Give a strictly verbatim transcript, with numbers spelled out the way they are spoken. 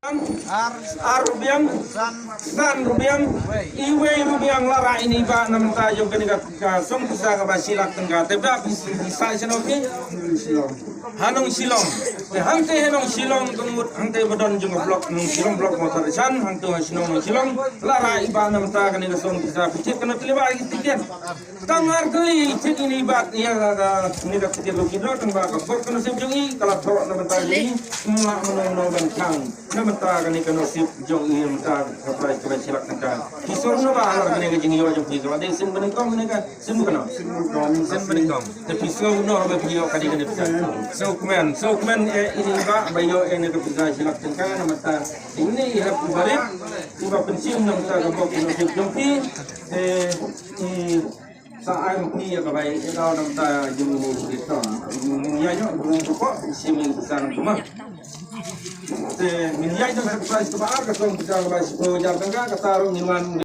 Ar rubiang, san rubiang, iwei rubiang la rah ïa i Bah na bynta jong kane ka, ka song pisa kaba shi lak tyngka. Te ba phi, phi sa shano phi? Ha Nongshillong. Te hangte ha Nongshillong, ka mut hangte ba don jong ka block Nongshillong, block Mawthadraishan, hangte ha shnong Nongshillong la rah i Bah na bynta kane ka song pisa. Phi check kano tylli ba ki tiket. Tang ar tylli check ïa i Bah ïa ka, kane ka tiket lucky draw, tang ba ka bok ka nasib jong i ka la thoh na bynta jong i. Ym lah mano mano ban khang na bynta kane ka nasib jong i, na bynta ka prize kaba shi lak tyngka. Phi sngew kumno Bah halor kane ka jingïoh jong phi, kaba dei sien banyngkong kane ka, sien banyngkong? Sien banyngkong. Te phi sngew kumno haba phi ïoh kane, kane ka pisa? Sngewkmen, sngewkmen eh ïa i Bah ba ïoh ïa kane ka pisa shi lak tyngka na bynta ine i hep u barit uba pynshim na bynta ka bok ka nasib jong phi. Te i sa ai ma phi ïa ka bai ïa ka na bynta jong ine i Bah. Ïa ïoh u pok shim ïa ka pisa na kumne. Te ngin ïaid noh sha ka prize kaba ar, ka song pisa kaba shiphew hajar tyngka, kata ruh ngin wan